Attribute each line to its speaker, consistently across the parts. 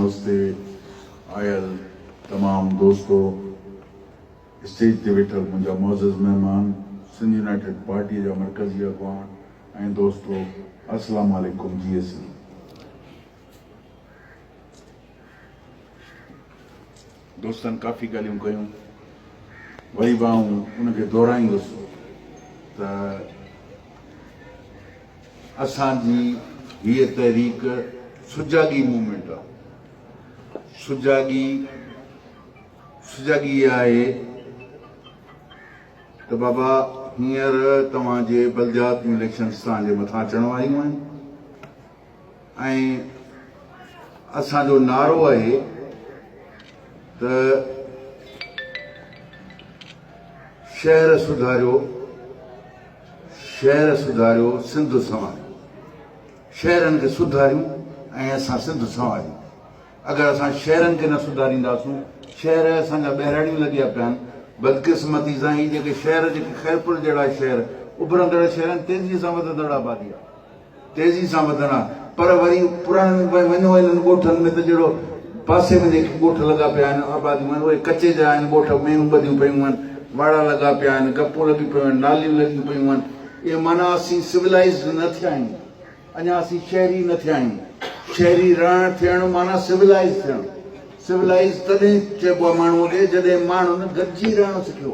Speaker 1: House تي آيل تمام دوستو، اسٽيج تي ويٺل منهنجا معزز مهمان، سنڌ يونائيٽيڊ پارٽيء جا مرڪزي اڳواڻ ۽ دوستو، السلام عليڪم جي ايس سنڌ. دوستن ڪافي ڳالهيون ڪيون، وري به آئون ان کي دهرائيندس ته اسان جي هيء تحريڪ سجاڳي موومينٽ آ. سجاڳي سجاڳي اها آهي ته بابا هينئر توهان جي بلديات جون اليڪشنز توهان جي مٿان اچڻ واريون آهن ۽ اسان جو نعرو آهي ته شهر سڌاريو شهر سڌاريو سنڌ سنواريو. شهرن کي سڌاريون ۽ اسان سنڌ سنواريون. اگر اسان شهرن کي نه سڌارينداسون، شهر اسان جا ٻهراڙيون لڳيا پيا آهن، بدقسمتي سان هي جيڪي شهر جيڪي خيرپور جهڙا شهر اڀرندڙ شهر آهن تيزي سان وڌندڙ آبادي آهي. تيزي سان وڌڻ آ پر وري پراڻن وڃو انهن ڳوٺن ۾ ته جهڙو پاسي ۾ جيڪي ڳوٺ لڳا پيا آهن آباديون آهن اهي ڪچي جا آهن ڳوٺ مينهون ٻڌيون پيون آهن واڙا لڳا پيا آهن گپون لڳيون پيون آهن ناليون لڳيون پيون آهن اهي معنيٰ اسين سولائيزڊ نه ٿيا آهيون اڃا اسين شهري نه ٿيا آهيون شهري رهڻ ٿيڻ معنيٰ سولائيز ٿيڻ سولائيز تڏهن چئبو آهي ماڻهوء کي جڏهن ماڻهن گڏجي رهڻ سکيو.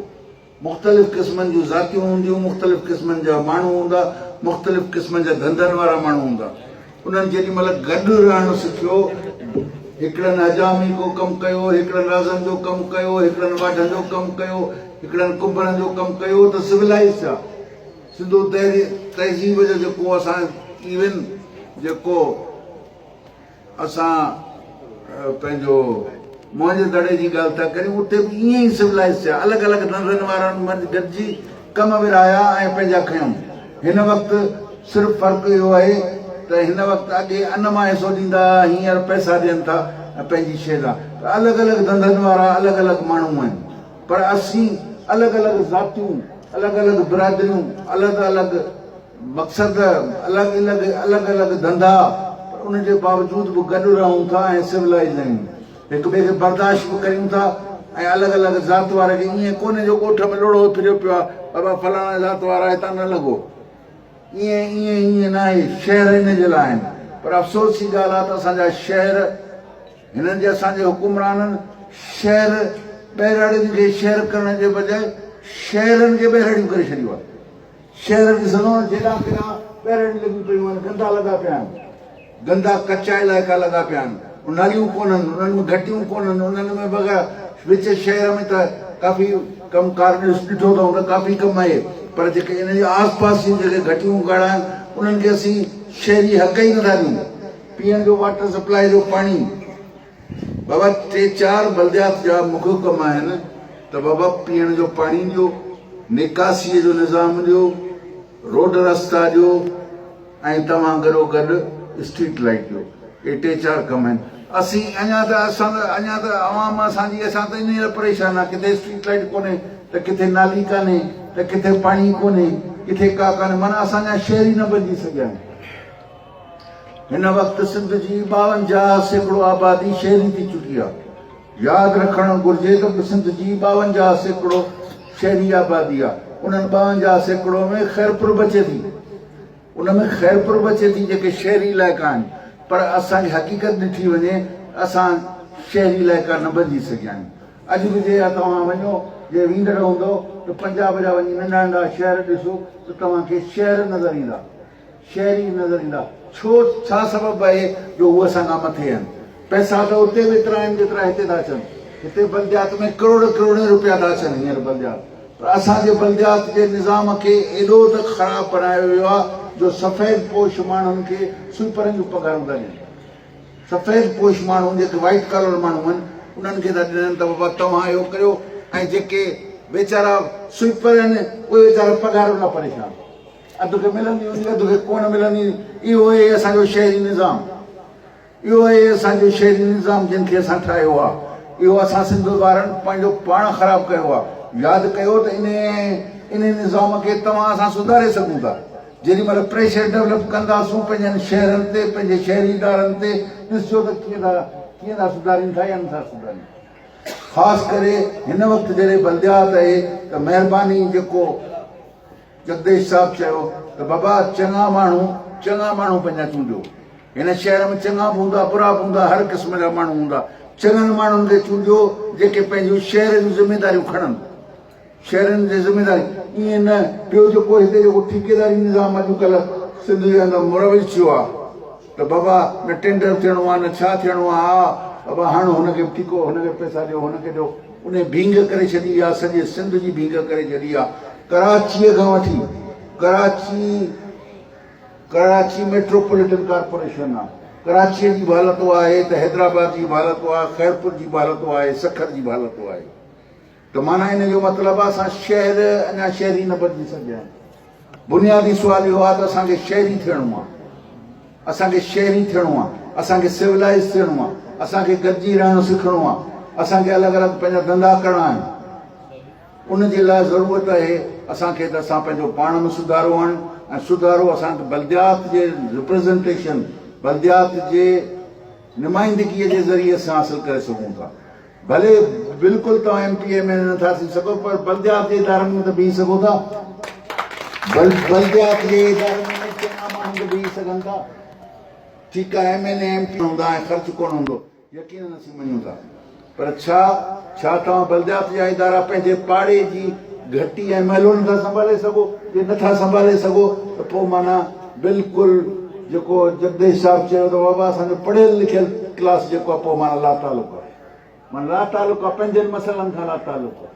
Speaker 1: مختلف قسمن جون ذاتيون هونديون، مختلف قسمن جا ماڻهو هوندا، مختلف قسمن جا ڌنڌن وارا ماڻهو هوندا. انهن جيڏي مهل گڏ رهڻ سکيو، هڪڙن حجامي ڪو ڪم ڪيو، هڪڙن رازن جو ڪم ڪيو، هڪڙن واڍن جو ڪم ڪيو، هڪڙن ڪنڀرن جو ڪم ڪيو ته سولائيز ٿيا. سنڌو تهذيب جو جيڪو اسان ايون جيڪو. اسان پنهنجو موهن جي دڙي جي ڳالهه ٿا ڪريون اتي به ائين ئي سولائيز ٿيا الڳ الڳ ڌنڌن وارن منجهه گڏجي ڪم ورهايا ۽ پنهنجا کنيائون هن وقت صرف فرق اهو آهي ته هن وقت اڳي ان مان حصو ڏيندا هئا هينئر پئسا ڏين ٿا ۽ پنهنجي شيء لاء ته الڳ الڳ ڌنڌن وارا الڳ الڳ ماڻهو آهن پر اسين الڳ الڳ ذاتيون الڳ الڳ برادريون الڳ الڳ مقصد الڳ الڳ الڳ الڳ ڌنڌا پر ان جي باوجود به گڏ رهون ٿا ۽ سولائيز آهيون هڪ ٻئي کي برداشت به ڪريون ٿا ۽ الڳ الڳ ذات واري کي ائين ڪونهي جو ڳوٺ ۾ لوڙهو ڦريو پيو آهي بابا فلاڻا ذات وارا هتان نه لڳو ائين ائين ائين ناهي شهر ان جي لاء آهن پر افسوس جي ڳالهه آهي ته اسان جا شهر هنن جي اسان جي حڪمرانن شهر ٻهراڙين کي شهر ڪرڻ جي بجاء شهرن کي ٻهراڙيون ڪري ڇڏيو آهي شهر ڏسندو ته جيڏانهن ڪيڏانهن پيرن لڳيون پيون آهن، گندا لڳا پيا آهن، گندا ڪچا علائقا لڳا پيا آهن، ناليون ڪونهن، انهن ۾ گهٽيون ڪونهن، انهن ۾ وغيره. وچ شهر ۾ ته ڪافي ڪم ڪار ڏٺو اٿئون ته ڪافي ڪم آهي پر جيڪي ان جي آس پاس جون جيڪي گهٽيون گاڙا آهن انهن کي اسين شهري حق ئي نٿا ڏيون. پيئڻ جو واٽر سپلاء جو پاڻي. بابا ٽي چار بلديات جا مک ڪم آهن ته بابا پيئڻ جو پاڻي ڏيو، نيڪاسيء جو نظام ڏيو، روڊ رستا ڏيو ۽ توهان گڏو گڏ اسٽريٽ لائيٽ ڏيو. اهي ٽي چار ڪم آهن. اسين اڃا ته اسان ته اڃا ته عوام اسان جي اسان ته انهيء لاء پريشان آهي ڪٿي اسٽريٽ لائيٽ ڪونهي ته ڪٿي نالي ڪانهي ته ڪٿي پاڻي ڪونهي ڪٿي ڪا ڪانهي معنيٰ اسان جا شهري نه بنجي سگهيا آهن. هن وقت سنڌ جي 52% آبادي شهري ٿي چڪي آهي. ياد رکڻ گهرجي ته سنڌ جي 52% شهري آبادي آهي. انهن 52% ۾ خيرپور به اچي ٿي. ان ۾ خيرپور به اچي ٿي جيڪي شهري علائقا آهن. پر اسان کي حقيقت ڏٺي وڃي ته اسان شهري علائقا نه بنجي سگهيا آهيون. اڄ به جي توهان وڃو، جي ويندڙ هوندؤ ته پنجاب جا وڃي ننڍا ننڍا شهر ڏسو ته توهان کي شهر نظر ايندا. شهري نظر ايندا. ڇو ڇا سبب آهي جو هو اسان کان مٿي آهن؟ پئسا ته اتي به ايترا آهن جيترا هتي ٿا اچن. هتي بلديات ۾ ڪروڙ ڪروڙين روپيا ٿا اچن هينئر بلديات پر اسان جي بلديات جي نظام کي ايڏو ته خراب بڻايو ويو آهي جو سفيد پوش ماڻهن کي سوئپرن جون پگهارون ٿا ڏين. سفيد پوش ماڻهو جيڪي وائيٽ ڪالر ماڻهو آهن انهن کي ٿا ڏين ته بابا توهان اهو ڪريو ۽ جيڪي ويچارا سوئپر آهن اهي ويچارا پگهارن لاء پريشان. اڌ کي ملندي هوندي اڌ کي ڪونه ملندي اهو آهي اسان جو شهري نظام اهو آهي اسان جو شهري نظام جن کي اسان ٺاهيو آهي اهو اسان سنڌ وارن پنهنجو پاڻ خراب ڪيو آهي ياد ڪيو ته ان ان نظام کي توهان اسان سڌاري سگهون ٿا جيڏي مهل پريشر ڊولپ ڪنداسون پنهنجن شهرن تي پنهنجي شهري ادارن تي ڏسجو ته ڪيئن ٿا. ڪيئن ٿا سڌارين ٿا يا نٿا سڌارين؟ خاص ڪري هن وقت جڏهن بلديات آهي ته مهرباني جيڪو جگديش صاحب چيو ته بابا چڱا ماڻهو چڱا ماڻهو پنهنجا چونڊيو. هن شهر ۾ چڱا به هوندا برا به هوندا هر قسم جا ماڻهو هوندا. چڱن ماڻهن کي چونڊيو جيڪي پنهنجون شهر جون ذميداريون کڻن. شهرين جي ذميداري ائين نه ٻيو جيڪو هتي جيڪو ٺيڪيداري نظام اڄڪلهه سنڌ جي اندر مروج ٿيو آهي ته بابا نه ٽينڊر ٿيڻو آهي نه ڇا ٿيڻو آهي ها بابا هڻ هن کي ٺيڪو هن کي پئسا ڏيو هن کي ڏيو انهي ڀينگ ڪري ڇڏي آهي سڄي سنڌ جي ڀينگ ڪري ڇڏي آهي ڪراچيء کان وٺي ڪراچي ڪراچي ميٽروپوليٽن ڪارپوريشن آهي ڪراچيء جي به حالت اها آهي ته حيدرآباد جي به حالت اها آهي خيرپور جي به حالت اها آهي سکر جي به حالت اها آهي ته معنيٰ ان جو مطلب آهي اسان شهر اڃا شهري نه بڻجي سگهيا آهيون. بنيادي سوال اهو آهي ته اسان کي شهري ٿيڻو آهي، اسان کي شهري ٿيڻو آهي، اسان کي سولائيز ٿيڻو آهي، اسان کي گڏجي رهڻ سکڻو آهي، اسان کي الڳ الڳ پنهنجا ڌنڌا ڪرڻا آهن. ان جي لاء ضرورت آهي اسان کي ته اسان پنهنجو پاڻ ۾ سڌارو آڻيون ۽ سڌارو اسان کي بلديات جي رپريزنٽيشن، بلديات جي نمائندگيء جي ذريعي سان حاصل ڪري سگهون ٿا. ڀلي بلڪل توهان ايم پي ايم اين اي نٿا ٿي سگهو پر بلديات جي ادارن ۾ ته بيهي سگهو ٿا. بلديات جي ادارن ۾ چڱا ماڻهو ته بيهي سگهن ٿا. ٺيڪ آهي M N A M P هوندا ۽ خرچ ڪونه هوندو يقينن اسين مڃون ٿا پر ڇا ڇا توهان بلديات جا ادارا پنهنجي پاڙي جي گهٽي ۽ محلو نٿا سنڀالي سگهو؟ جي نٿا سنڀالي سگهو ته پوء معنيٰ بلڪل جيڪو جگديش صاحب چيو ته بابا اسان جو پڙهيل لکيل ڪلاس جيڪو آهي پوء معنيٰ لاتعلق آهي معنيٰ لاتعلق آهي پنهنجن مسئلن کان لاتعلق آهي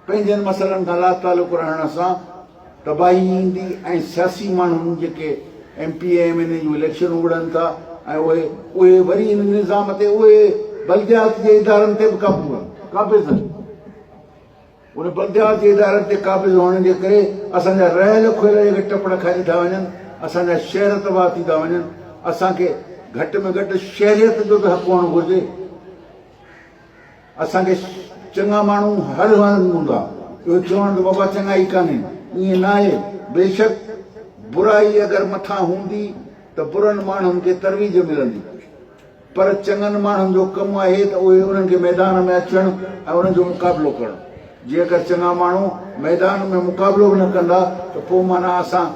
Speaker 1: پنهنجن مسئلن کان لاتعلق رهڻ سان تباهي ايندي ۽ سياسي ماڻهن جيڪي M P A M N A جون اليڪشنون وڙهن ٿا ۽ اهي اهي وري ان نظام تي اهي بلديات جي ادارن تي به قابو آهن قابض آهن ان بلديات جي ادارن تي قابض هئڻ جي ڪري اسان جا رهيل کهيل جيڪي ٽپڙ کائجي ٿا وڃن، اسان جا شهر تباهه ٿي ٿا وڃن، اسان کي گهٽ ۾ گهٽ شهريت جو ته حق هئڻ گهرجي. اسان کي چڱا ماڻهو هر هنڌ هوندا، اهو چوڻ ته بابا چڱائي ڪانهي، ائين ناهي، بيشڪ برائي اگر مٿان هوندي ته برن ماڻهن کي ترويج ملندي. پر چڱن ماڻهن جو ڪم آهي ته اهي انهن کي ميدان ۾ اچڻ ۽ انهن جو مقابلو ڪرڻ. جيڪر چڱا ماڻهو ميدان ۾ مقابلو به نه ڪندا ته پوء معنيٰ اسان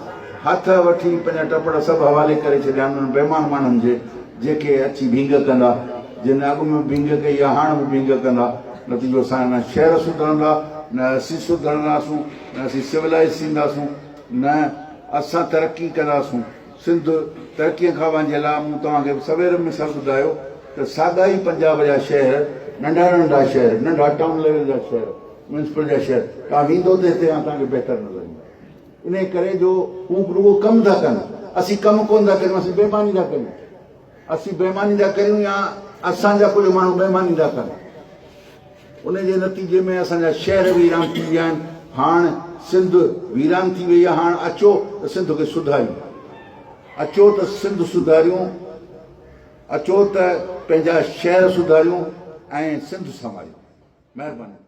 Speaker 1: هٿ وٺي پنهنجا ٽپڙ سڀ حوالي ڪري ڇڏيا آهن انهن بيمان ماڻهن جي جيڪي اچي ڀينگ ڪندا، جن اڳ ۾ به ڀينگ ڪئي آهي هاڻ به ڀينگ ڪندا. نتيجو اسان جا نه شهر سڌرندا، نه اسين سڌرنداسون، نه اسين سولائيز ٿينداسون، نه اسان ترقي ڪنداسون. سنڌ ترقيء کان وانجهيل آ، مون توهان کي سوير مثال ٻڌايو ته ساڳا ئي پنجاب جا شهر، ننڍا ننڍا شهر، ننڍا ٽائون ليول جا شهر، ميونسپل جا شهر، توهان ويندو ته هتي کان توهان کي بهتر نظر ايندا. انهيء ڪري جو هو رڳو ڪم ٿا ڪن، اسين ڪم ڪونه ٿا ڪريون، اسين بيماني ٿا ڪريون. اسين بيماني ٿا ڪريون يا اسان جا ڪجهه ماڻهو بيماني ٿا ڪن. ان جي نتيجي ۾ اسان جا شهر ويران ٿي ويا آهن، هاڻ سنڌ ويران ٿي وئي آهي، هاڻ اچو ته سنڌ کي سڌاريون، اچو ته سنڌ سڌاريون، اچو ته پنهنجا شهر سڌاريون ۽ سنڌ سنواريون. مهرباني.